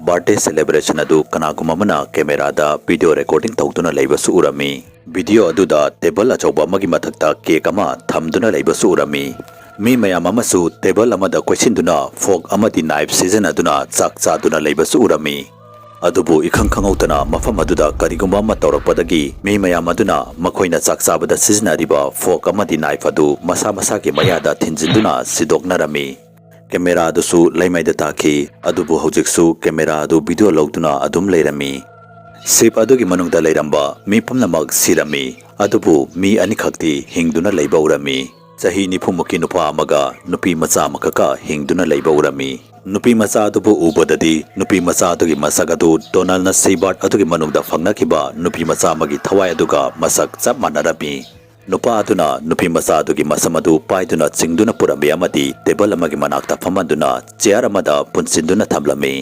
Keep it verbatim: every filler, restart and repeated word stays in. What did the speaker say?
Birthday celebration ꯑꯗꯨ ꯀꯅꯥꯒꯨꯝꯕ ꯑꯃꯅ camera ꯗ video recording ꯇꯧꯗꯨꯅ ꯂꯩꯕꯁꯨ ꯎꯔꯝꯃꯤ꯫ Video ꯑꯗꯨꯗ table ꯑꯆꯧꯕ ꯑꯃꯒꯤ ꯃꯊꯛꯇ cake ꯑꯃ ꯊꯝꯗꯨꯅ ꯂꯩꯕꯁꯨ ꯎꯔꯝꯃꯤ꯫ ꯃꯤ ꯃꯌꯥꯝ ꯑꯃꯁꯨ table ꯑꯃꯗ ꯀꯣꯏꯁꯤꯟꯗꯨꯅ fork ꯑꯃꯗꯤ knife ꯁꯤꯖꯤꯟꯅꯗꯨꯅ ꯆꯥꯛ ꯆꯥꯗꯨꯅ ꯂꯩꯕꯁꯨ ꯎꯔꯝꯃꯤ꯫ ꯑꯗꯨꯕꯨ ꯏꯈꯪ ꯈꯪꯍꯧꯗꯅ ꯃꯐꯝ ꯑꯗꯨꯗ ꯀꯔꯤꯒꯨꯝꯕ ꯑꯃ ꯇꯧꯔꯛꯄꯗꯒꯤ ꯃꯤ ꯃꯌꯥꯝ ꯑꯗꯨꯅ ꯃꯈꯣꯏꯅ ꯆꯥꯛ ꯆꯥꯕꯗ ꯁꯤꯖꯤꯟꯅꯔꯤꯕ fork ꯑꯃꯗꯤ knife ꯑꯗꯨ ꯃꯁꯥ ꯃꯁꯥꯒꯤ ꯃꯌꯥꯗ ꯊꯤꯟꯖꯤꯟꯗꯨꯅ ꯁꯤꯗꯣꯛꯅꯔꯝꯃꯤ꯫ Camera ꯑꯗꯨꯁꯨ ꯂꯩꯃꯥꯏꯗ ꯇꯥꯈꯤ꯫ ꯑꯗꯨꯕꯨ ꯍꯧꯖꯤꯛꯁꯨ camera ꯑꯗꯨ video ꯂꯧꯗꯨꯅ ꯑꯗꯨꯝ ꯂꯩꯔꯝꯃꯤ꯫ Ship ꯑꯗꯨꯒꯤ ꯃꯅꯨꯡꯗ ꯂꯩꯔꯝꯕ ꯃꯤ ꯄꯨꯝꯅꯃꯛ ꯁꯤꯔꯝꯃꯤ꯫ ꯑꯗꯨꯕꯨ ꯃꯤ ꯑꯅꯤꯈꯛꯇꯤ ꯍꯤꯡꯗꯨꯅ ꯂꯩꯕ ꯎꯔꯝꯃꯤ꯫ ꯆꯍꯤ ꯅꯤꯐꯨꯃꯨꯛꯀꯤ ꯅꯨꯄꯥ ꯑꯃꯒ ꯅꯨꯄꯤ ꯃꯆꯥ ꯑꯃꯈꯛꯀ ꯍꯤꯡꯗꯨꯅ ꯂꯩꯕ ꯎꯔꯝꯃꯤ꯫ ꯅꯨꯄꯤ ꯃꯆꯥ ꯑꯗꯨꯕꯨ ꯎꯕꯗꯗꯤ ꯅꯨꯄꯤ ꯃꯆꯥ ꯑꯗꯨꯒꯤ ꯃꯁꯛ ꯑꯗꯨ Donald ꯅ Seabird ꯑꯗꯨꯒꯤ ꯃꯅꯨꯡꯗ ꯐꯪꯅꯈꯤꯕ ꯅꯨꯄꯤ ꯃꯆꯥ ꯑꯃꯒꯤ ꯊꯋꯥꯏ ꯑꯗꯨꯒ ꯃꯁꯛ ꯆꯞ ꯃꯥꯟꯅꯔꯝꯃꯤ꯫ ꯅꯨꯄꯥ ꯑꯗꯨꯅ ꯅꯨꯄꯤ ꯃꯆꯥ ꯑꯗꯨꯒꯤ ꯃꯁꯝ ꯑꯗꯨ ꯄꯥꯏꯗꯨꯅ ꯆꯤꯡꯗꯨꯅ ꯄꯨꯔꯝꯃꯤ ꯑꯃꯗꯤ table ꯑꯃꯒꯤ ꯃꯅꯥꯛꯇ ꯐꯝꯍꯟꯗꯨꯅ chair ꯑꯃꯗ ꯄꯨꯟꯁꯤꯟꯗꯨꯅ ꯊꯝꯂꯝꯃꯤ꯫